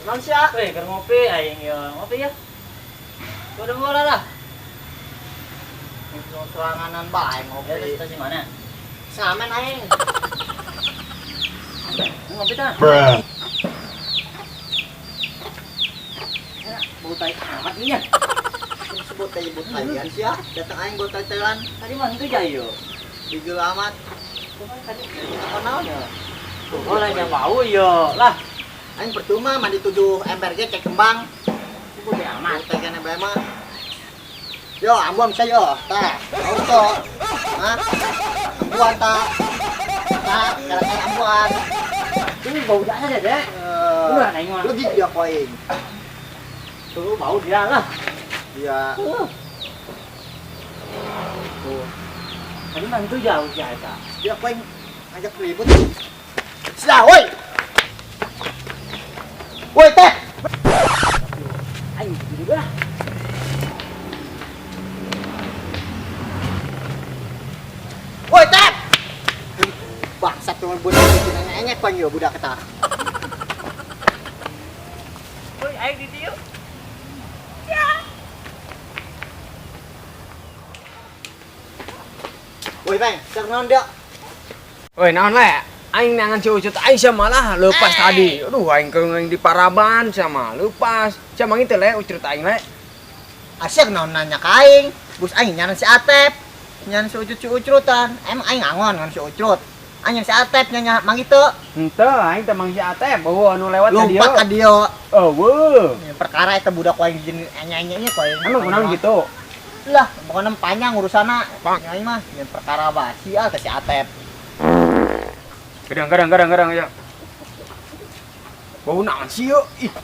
Naon sia? Weh, keur ngopi aing ya. Ngopi ya. Udah bola lah. Soranganan bae Ya, ngopi. terus di mana? Samen aing. Ngopi ta? Bruh. Bau tai amat nih ya. Sebut teh ibut taian sia. Datang aing bau tai-taian. Tadi mah itu jayo. Bigel amat. Tadi Apa naon ya? oh lah yang bau yo. Lah, Aing percuma mandi 7 ember ge cek kembang. bau tai amat. Bau tai kene bae mah. Yo, ambuan saya yo. Tah, auto. Hah? Ambuan ta. Tah, kalau aing ambuan. Ini bau jasa deh, Dek. Bener aing mah. Legi dia koin. Tuh bau dia lah. Iya. Tuh. Tuh. Tadi mah itu jauh sih eta. Dia koin ngajak ribut. Sudah, woi. Woi, teh. Aing juga. Woi, teh. Bangsat tuh budak itu nanya koin yo budak eta. Woi, aing di dieu. Woi, Bang, cek naon dia? Woi, naon le? Aing nangan si Ucut aing sia malah lepas tadi. Aduh, aing keur di paraban sia mah lepas. Sia mah teh le ucut aing le. Asyik naon nanya ka aing. Bus aing nyaran si Atep. Nyaran si Ucut si Ucrutan. Emang aing ngangon ngan si Ucrut. Aing si Atep nya mang itu. Henteu, aing teh mang si Atep eueuh anu lewat ka dieu. Lompat ka dieu. Eueuh. Perkara eta budak aing jeung enya-enyanya ku aing. Emang kunaon gitu? Lah, pokoknya panjang urusanna. Pang. Aing mah nyen perkara basi ah ke si Atep. Kadang kadang kadang kadang ya. Bau naon sih yo? Ih.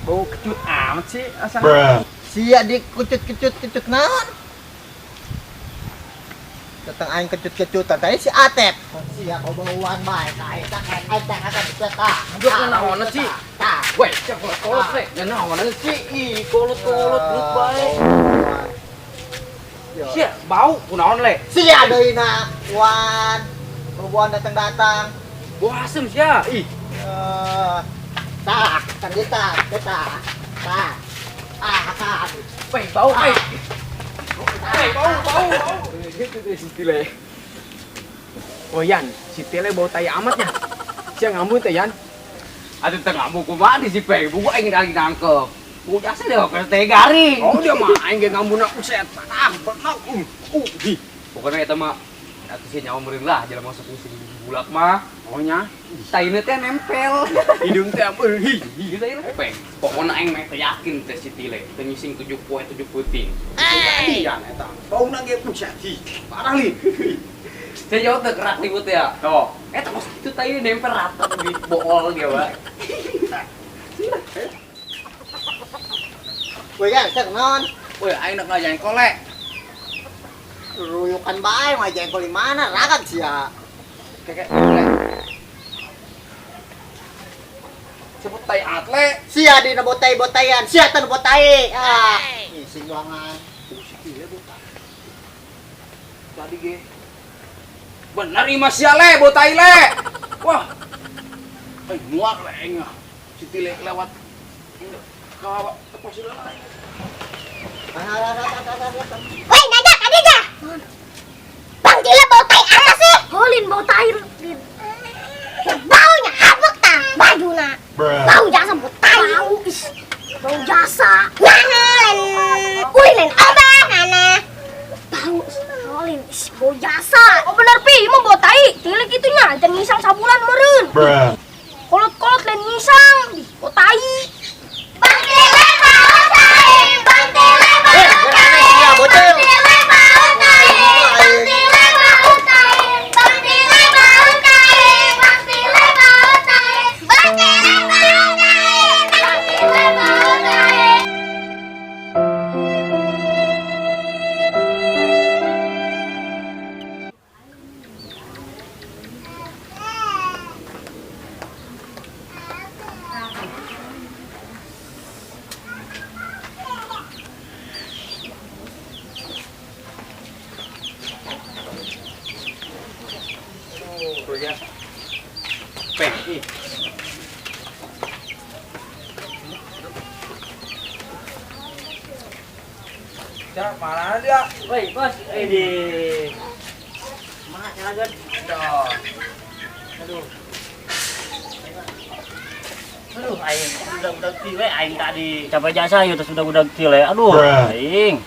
Bau kecut amat sih asal. Bruh. Sia di kecut-kecut kecut naon? Datang aing kecut-kecutan tadi si Atep. Sia kau bauan bae ka aing tak aing tak akan tah. Budak naon sih? Tah. Woi, cek kolot le. Ya naon sih? Ih, kolot-kolot geus bae. Sia, bau kunaon le? Sia deui na wan. Bauan datang-datang. Bau asem sia. Ih, Tah, kan kita, kita. Tah. Ah, ah. woi, bau woi. Woi, bau bau bau. Gitu deh si Tile. Oh Yan, si Tile bau tai amatnya. Sia ngambun teh Yan. Atuh teu ngambung kumaha di si Peng, buku aing lagi nangkep. Buku jasa deh ke teh garing. Oh dia mah aing ge ngambunna buset. Ah, benak. Hi. Pokoknya eta mah atuh si nyawa meureun lah jelema masuk sing bulak mah. Oh nya, Taina teh nempel. hidung teh ampun hi. Hi gitu ya. Peng. Pokoknya aing mah teh yakin teh si Tile teh ngising 7 poe 7 peuting. Jadi Yan eta. Bauna ge buset hi. Parah li. Saya jauh teh kerak ribut ya. Tuh. Eta kos kitu tai nempel rata di bool ge wa. Woi, kan, cek naon? Woi, aing nak ngajain kolek. Ruyukan bae mah jengkol di mana ragat sia. Keke kolek. Sebut tai atle. Sia di botai-botayan, sia teu botai. Ah, ngising doangan. Si Tile botai. Tadi ge. Bener ieu mah sia le, botai le. Wah. Ai muak le aing ah. Si Tile lewat ka tepos heula lah. Woi, Nada, tadi gak? Bang Tile bau tai apa sih? Holin bau tai. Lin. Baunya habuk ta, bajuna. Bruh. Bau jasa bau tai. Bau, ih. Bau jasa. Nah, lain. Wih, lain abah, nana. Bau, holin, ih, bau jasa. Oh bener pi, emang bau tai. Tile kitu nya, jangan ngisang sabulan meureun. Bruh. Kolot-kolot lain ngisang, ih, bau tai. Bang Tile bau tai, Bang Tile bau tai. Sia bocil. Bang Tile bau tai, Bang Tile bau tai, Bang Tile bau tai, Bang Tile bau tai, Bang Tile bau tai, Bang Tile bau tai. Tuh ya. Peng, ih. Siap, mana dia? Woi, bos, di mana cara Aduh. Aduh, aing udah-udah tile aing tadi. Capek jasa ieu terus udah-udah tile. Aduh, aing.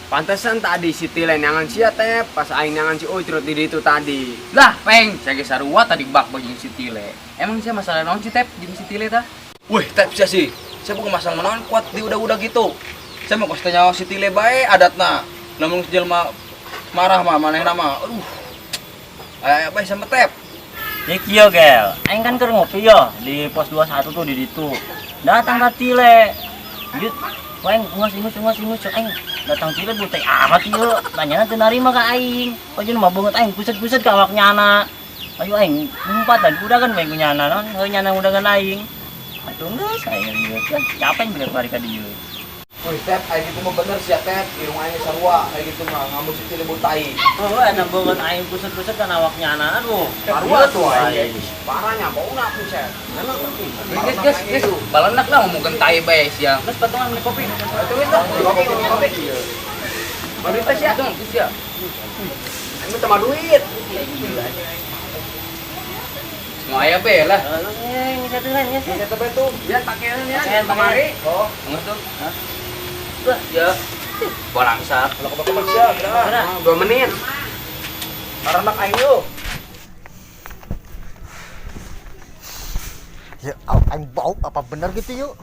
Pantesan tadi si Tile nangan sia teh pas aing nangan si Ucrut di ditu tadi. Lah, peng, saya ge sarua tadi bak jeung si Tile. Emang sia masalah naon si Tep jeung si Tile tah? Wih, Tep sia sih. Saya bukan masalah naon kuat di udah-udah gitu. Saya mau kasih tanya si Tile bae adatna. Lamun jelema marah mah manehna mah. Aduh. Aya bae sama Tep. Ya kieu gel, aing kan keur ngopi yo di pos 21 tuh di ditu. Datang ka Tile. Yut, aing ingus aing datang Tile butai amat ieu. Tanyana teu narima ka aing. Pajeun mah beungeut aing puset-puset ka awak nyana. Ayo aing ngumpatan udah kan bae ku nyana non, heuh nyana udagan aing. Atuh geus aing rieut lah, capek bener bari ka dieu. Wih, Tep, aing gitu mah bener sia Tep, irung aing sarua kayak gitu mah ngamu si Tile butai. Oh, enak banget aing puset-puset kan awak nyana aduh. Sarua tuh aing. Parahnya bauna buset. Geus geus geus, balenak lah ngomongkeun tai bae sia. Geus patungan beli kopi. Atuh geus lah, kopi kopi. Baru teh sia. Tuh, geus sia. Aing mah tambah duit. Mau aya bae lah. Ini satu kan, ya. Satu bae tuh, biar pakaian ya. Pakaian, Kemari. Oh, geus tuh. Hah? Ya. Balangsa. Kalau kebak-kebak sia, berapa? 2 menit. Arenak aing yo. Ya, aing bau apa bener gitu yuk.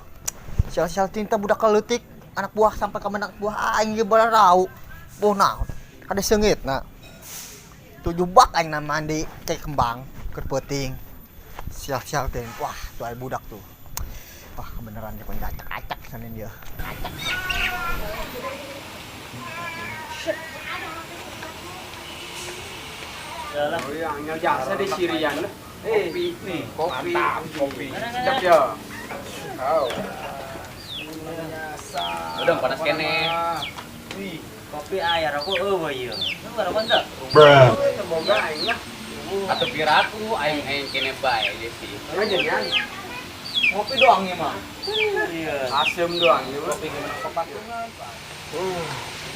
Sial-sial tinta budak keleutik, anak buah sampai ke anak buah aing ge barau. Boh naon? Kada seungit na. 7 bak aing na mandi cek kembang keur peuting. Sial-sial teh. Wah, tuh aing budak tuh. Wah, kebenaran dia pun acak-acak sanin dia. Acak. Oh iya, anyar jasa di Sirian lah. Kopi, kopi, kopi. Sedap ya. Oh. Udah panas kene. Kopi air aku eueuh ieu. Lu rokok teu? Semoga aing lah. Atau piraku aing aing kene bae aja sih. Ngajen ya. Ngopi doang ya mah. Iya. Asem doang ya mah.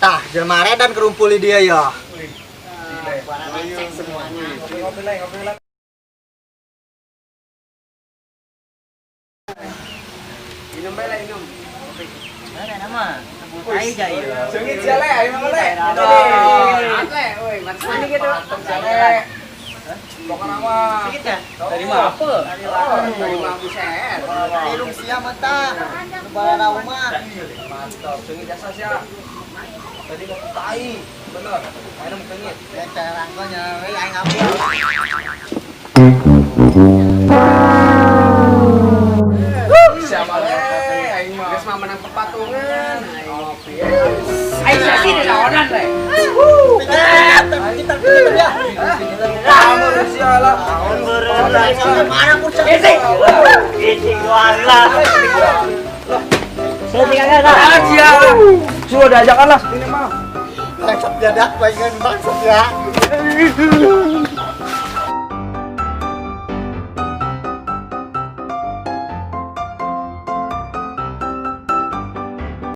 Tah, jelema redan kerumpuli dia ya. Cek semuanya. Ngopi lah, ngopi lah. Minum bae lah, minum. Mana nama? Sebut aja ieu. Seungit sia le, aing mah le. Seungit le, euy, manis gitu. Mantap sia le. Pokokna mah. Sedikit ya? Tadi mah apa? Tadi mah buset. Irung sia mah tah. Nu bararau mah. Mantap, seungit jasa sia. Tadi mau tai, bener. Aing mau seungit. Ya carangko nya we aing ngambil. Siapa le? Aing mah. Geus mah menang pepatungan. Aing ngopi. Aing sia sih naonan le. Kita kita ya. Kamu sia lah. Mana pun Ising. Ising doang lah. Saya tinggal lah. Sia. Sudah diajakan lah ini mah. Bangsat jadak bagian bangsat ya.